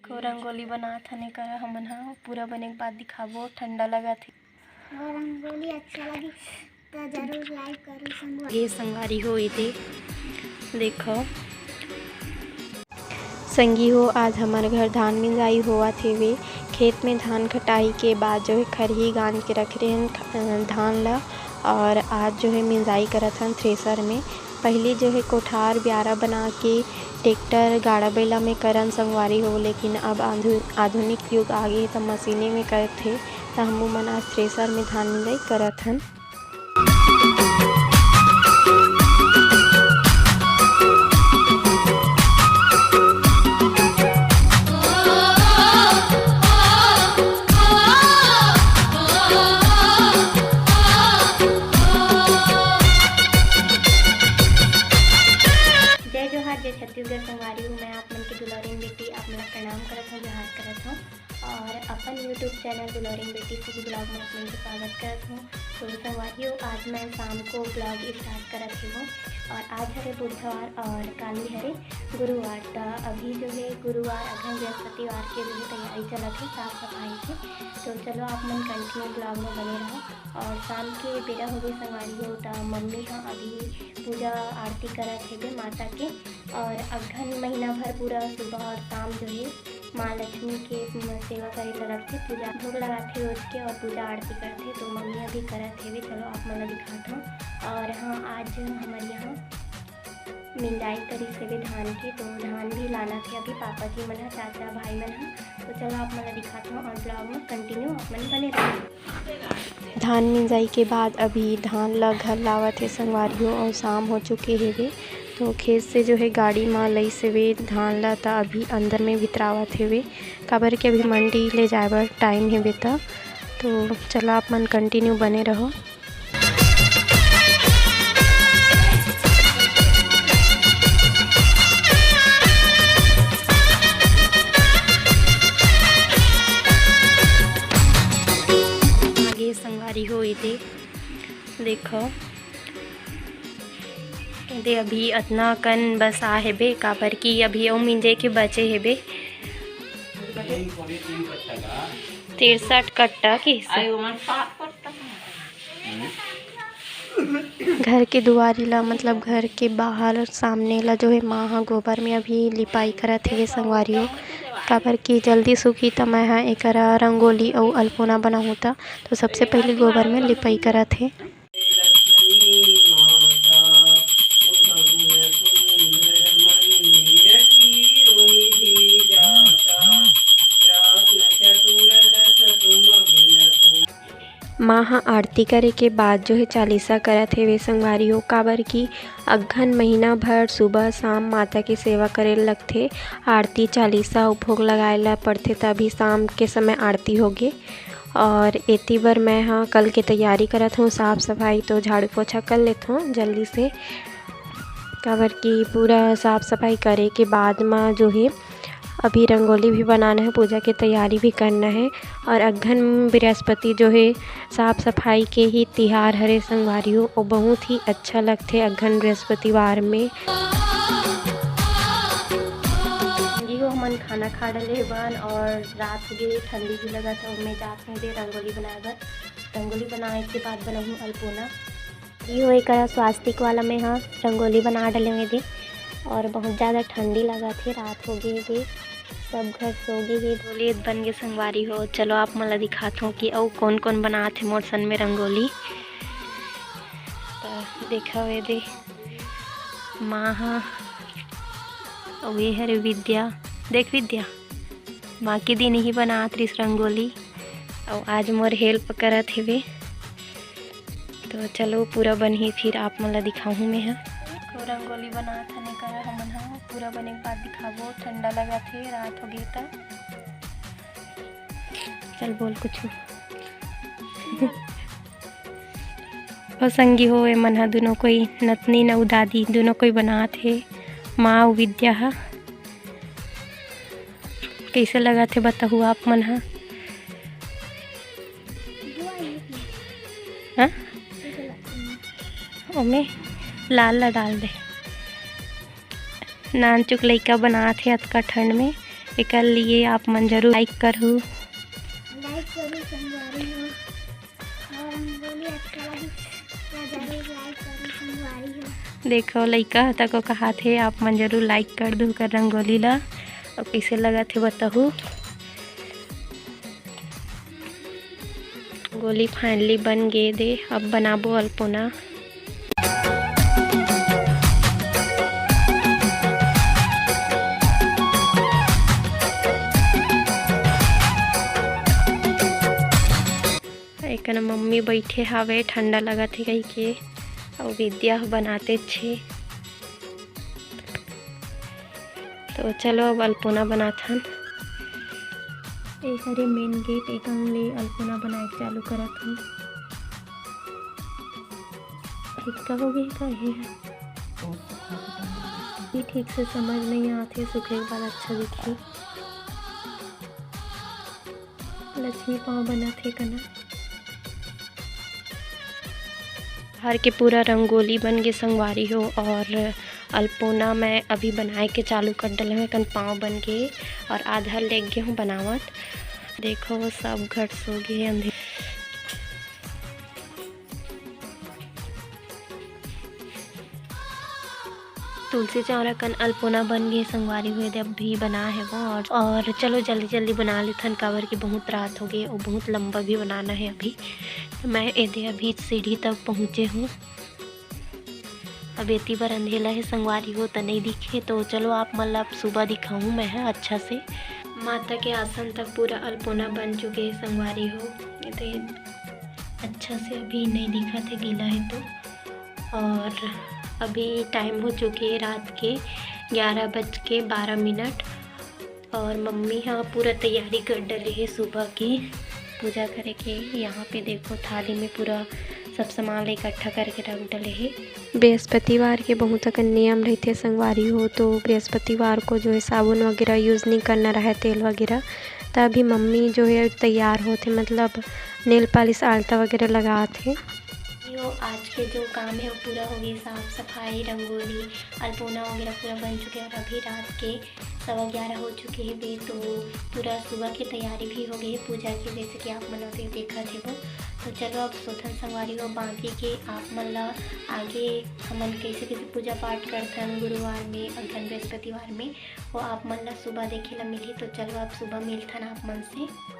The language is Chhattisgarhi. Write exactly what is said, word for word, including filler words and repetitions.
तो रंगोली बनात हन, एकर हमन ह पूरा बने के बाद दिखाबो। ठंडा लगत हे। और रंगोली अच्छा लगी तो जरूर like करो संगवारी। ये संगवारी हो, एदे देखो संगी हो, आज हमर घर धान मिंजाई होवत हेवे। खेत में धान कटाई के बाद जो है खरही गांज के रखे रहन ख-, धान ला, और आज जो है मिंजाई करत हन थ्रेसर में। पहली जो है कोठार ब्यारा बना के ट्रैक्टर गाड़ा बैला में करन संगवारी हो, लेकिन अब आधु-, आधुनिक युग आ गे त मशीने में करथे, त हमू मन आज थ्रेसर में धान मिंजाई करत हन। जय जोहार, जय छत्तीसगढ़ संगवारी हो, मैं आप मन के दुलौरिन बेटी आप मन ला प्रणाम करत हूँ, जोहार करत हूँ और अपन YouTube चैनल दुलौरिन बेटी फूड ब्लॉग में आप मन के स्वागत करत हूँ। तो संगवारी हो, आज मैं शाम को ब्लॉग स्टार्ट करत हूँ और आज हरे बुधवार और काली हरे गुरुवार। त अभी जो है गुरुवार अगहन बृहस्पतिवार के जो है तैयारी चलत है साफ सफाई के। तो चलो आप मन कंटिन्यू ब्लॉग में बने रहो। और शाम के बेरा हो गए संगवारी हो, त मम्मी ह अभी पूजा आरती करत हेबे माता के। और अगहन महीना भर पूरा सुबह और शाम जो है माँ लक्ष्मी के सेवा करे ला लगथे, पूजा भोग लगाथे रोज के और पूजा आरती करथे। तो मम्मी अभी करत हेबे, चलो आप मन ला दिखात हूँ। और हाँ, आज हमर यहाँ मिंजाई करिस हेबे धान के, तो धान भी लानत हे अभी पापा जी मन ह, चाचा भाई मन ह। तो चलो आप मन ला दिखात हूँ और ब्लॉग में कंटिन्यू आप मन बने रहो। धान मिंजाई के बाद अभी धान ला घर लावत हे संगवारी हो, और शाम हो चुके हेवे। तो खेत से जो है गाड़ी म लइस हेवे धान ला, त अभी अंदर में भितरावत हेवे, काबर कि अभी मंडी ले जाए बर टाइम हेवे। त तो चलो आप मन कंटिन्यू बने रहो। आगे संगवारी हो, एदे देखो, एदे अभी अतना कन बस आ हेबे, काबर कि अभी अउ मिंजे के बचे हेबे। तिरसठ कट्टा के हिसाब। घर के दुआरी ला, मतलब घर के बाहर सामने ला जो है माँ ह गोबर में अभी लिपाई करत हे संगवारी हो, काबर कि जल्दी सूखी त मैं ह एकरा रंगोली अउ अल्पोना बनाहूँ त, तो सबसे पहले गोबर में लिपाई करत हे। माँ ह आरती करे के बाद जो है चालीसा करत हेवे संगवारी हो, काबर कि अगहन महीना भर सुबह शाम माता के सेवा करे ल लगथे। आरती चालीसा अउ भोग लगाए ला पड़थे, तभी शाम के समय आरती होगे। और एती बर मैं ह कल के तैयारी करत हूँ, साफ सफाई तो झाड़ू पोछा कर लेत हूँ जल्दी से, काबर कि पूरा साफ सफाई करे के बाद म जो है अभी रंगोली भी बनाना है, पूजा के तैयारी भी करना है। और अगहन बृहस्पति जो है साफ सफाई के ही तिहार हरे संगवारी हो, और बहुत ही अच्छा लगथे अगहन बृहस्पतिवार में। जी हो, हमन खाना खा डले बन और रात हो गे, ठंडी भी लगत है, मैं जात हूँ दे रंगोली बनाए बर। रंगोली बनाए के बाद बनाहूँ अल्पोना। ये हो एकरा स्वास्तिक वाला में ह रंगोली बना डले हुए दे और बहुत ज़्यादा ठंडी लगत हे, रात हो गे हे दे, सब घर सो गे हे। रंगोली बन गे संगवारी हो, चलो आप मन ला दिखात हूँ कि अउ कौन कौन बनात हे मोर सन में रंगोली। त देखा हुए दे माँ ह, अउ ये हरे विद्या, देख विद्या, माँ के दिन ही बनात रिस रंगोली, अउ आज मोर हेल्प करत हेवे। तो चलो पूरा बनही फिर आप मन ला दिखाहूँ मैं ह। तो रंगोली बनात हन, एकर हमन ह पूरा बने के बाद दिखाबो। ठंडा लगत हे, रात हो गे त। चल बोल कुछ। ओ संगी हो, ए मन ह दुनो कोई नतनी न दादी दुनो कोई बनात हे। माँ अउ विद्या ह। कइसे लगत हे बताहू आप मन ह? हाँ? ओमे लाल ला डाल दे। नानचुक लइका बनात हे अतका ठंड में, एकर लिए आप मन जरूर like करहू। Like करू संगवारी हो, और रंगोली अच्छा लगी तो जरूर like करू संगवारी हो। देखो, लइका ह तको कहात हे, आप मन जरूर like कर दू ओकर रंगोली ला। अउ कइसे लगत हे, बताहू। रंगोली finally बन गे दे, अब बनाबो अल्पोना। एकन मम्मी बइठे हावे, ठंडा लगत हे कहिके, अउ विद्या ह बनाते छे। तो चलो, अब अल्पोना बनाथन। ए हरे main gate, एकन ले अल्पोना बनाए के चालू करत हन। फिक्का हो गई का ये है? ये ठीक से समझ नहीं आते, सूखे के बाद अच्छा दिखी। लक्ष्मी पाँव बनत हे कना। घर के पूरा रंगोली बन गे संगवारी हो, और अल्पोना मैं अभी बनाए के चालू कर डले हूँ। एकन पाँव बन गे और आधा लेग गे हूँ बनावत। देखो, वो सब घट सो गे अंधेर। तुलसी चौरा कन अल्पोना बन गे संगवारी हो, एदे अभी बना हेवो। और, और चलो जल्दी जल्दी बना लेथन, काबर कि बहुत रात हो गए और बहुत लंबा भी बनाना है अभी। तो मैं एदे अभी सीढ़ी तक पहुँचे हूँ। अब एती बर अंधेला है संगवारी हो, त नहीं दिखे। तो चलो आप मन ला अब सुबह दिखाऊँ मैं ह अच्छा से। माता के आसन तक पूरा अल्पोना बन चुके है संगवारी हो। ये तो ये अच्छा से अभी नहीं दिखत है, गीला है तो। और अभी टाइम हो चुके है रात के ग्यारह बज के बारह मिनट। और मम्मी ह पूरा तैयारी कर डले हे सुबह के पूजा करे के। यहाँ पे देखो, थाली में पूरा सब सामान ला इकट्ठा करके रख डले हे। बृहस्पतिवार के बहुत अकन नियम रहिथे संगवारी हो, तो बृहस्पतिवार को जो है साबुन वगैरह use नहीं करना रहे, तेल वगैरह। त अभी मम्मी जो है तैयार होथे, मतलब nail polish, आलता वगैरह लगात हे। यो आज के जो काम है वो पूरा हो गया, साफ सफाई, रंगोली, अल्पोना वगैरह पूरा बन चुके हैं। और अभी रात के सवा ग्यारह हो चुके हे बे, तो पूरा सुबह की तैयारी भी हो गई है पूजा की, जैसे कि आप मन ओदे देखत हेबो। तो चलो अब सोथन संगवारी हो, बाकी के आप मन ला आगे हमन कैसे कैसे पूजा पाठ करथन गुरुवार में, अगन बृहस्पतिवार में, वो आप मन ला सुबह देखे ला मिलही। तो चलो अब सुबह मिलथन आप मन से।